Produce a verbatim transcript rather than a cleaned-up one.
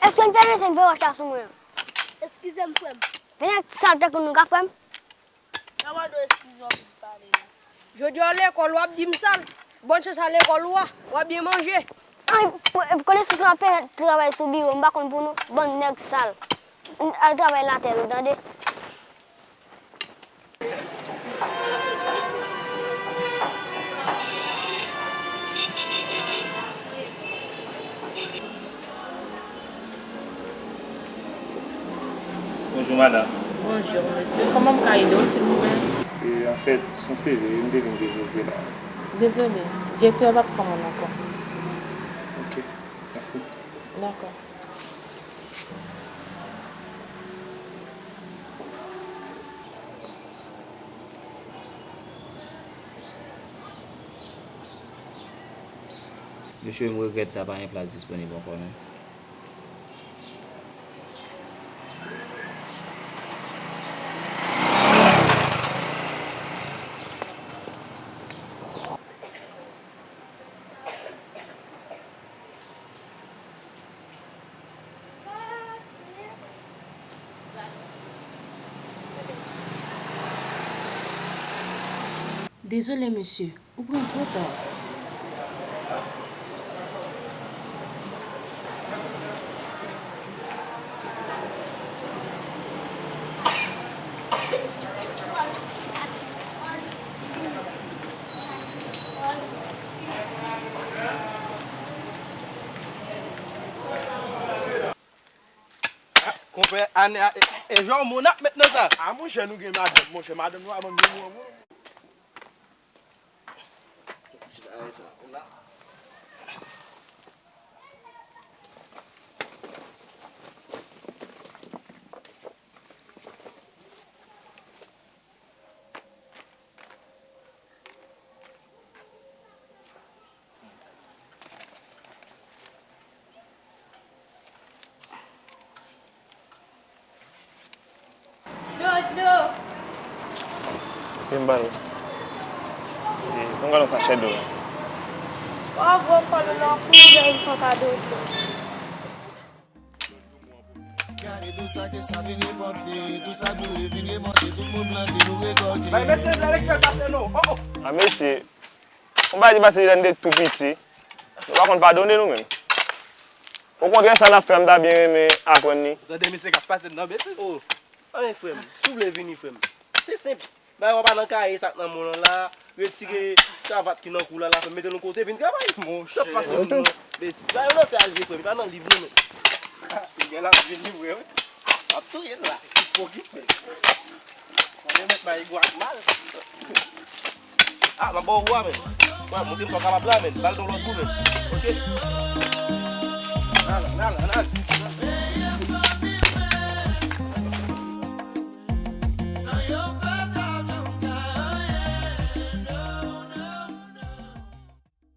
Sispann fè menm se vye wòch la sou mwen an. Eskize m, frè m. Men nèg sal tankou nou ka frè m. Nan mande w eskize w vin pale. Jodi a w lekòl w ap di m sal. Bòn chans a lekòl ou a, w ap byen manje. Ay, konesans m ap pèmèt travay sou biwo, m pa konn pou nou. Bann nèg sal. Al travay latè nou, tande? Bonjou, madanm. Bonjou, mesye. Kòman m ka ede w, silvouplè? E, anfèt, se yon C V m te vin depoze la. Dezole, direktè a p ap pran moun ankò. Ok, mèsi. Dakò. Mesye, m regrèt sa, pa gen plas disponib ankò, non. Dezole, mesye, ou pran twò ta. Ah, konpè, ane a, e, e jan w moun ap met nan sa. A, monchè, nou gen madanm, monchè, madanm nou a bann moun, moun. Ti bagay sa, ou la. Dodo! Vin ba l. E, fè m gade yon sachè dlo la. Wa gwo kòl ou nan kouzèy fanta Dodo. Gade tout sa ke sa vin repòte, tout sa dwe vin remante, tout moun plante nou rekòlte. Bay mesye direktè pase non. Oh, oh. A mesye, yon bagay te pase lè n te tou piti. Nou pa konn padone nou menm. Okontrè, sa n ap fè a, m ta byen renmen aprann li. Tande mesye k ap pase nan betiz. Oh, anyen frè m, si w vle vini frè m. Se senp. Bay w pa nan kaye sa k nan men w lan la, retire kravat ki nan kou la, la fè mete l yon kote, vin travay. Monchè. Sa pase moun nan betiz. Bay yon lòt al vye frè m, li pa nan liv non men. Ah, li gen la vini vre wi. Ap touye l la. Okipe. Mwen mèt bay gwo ak mal. Ah, m ap ba w ou a men. Wè, montre m sa w kapab la men. Ba l nan lòt kou men. Oke. Nan, nan, nan, nan.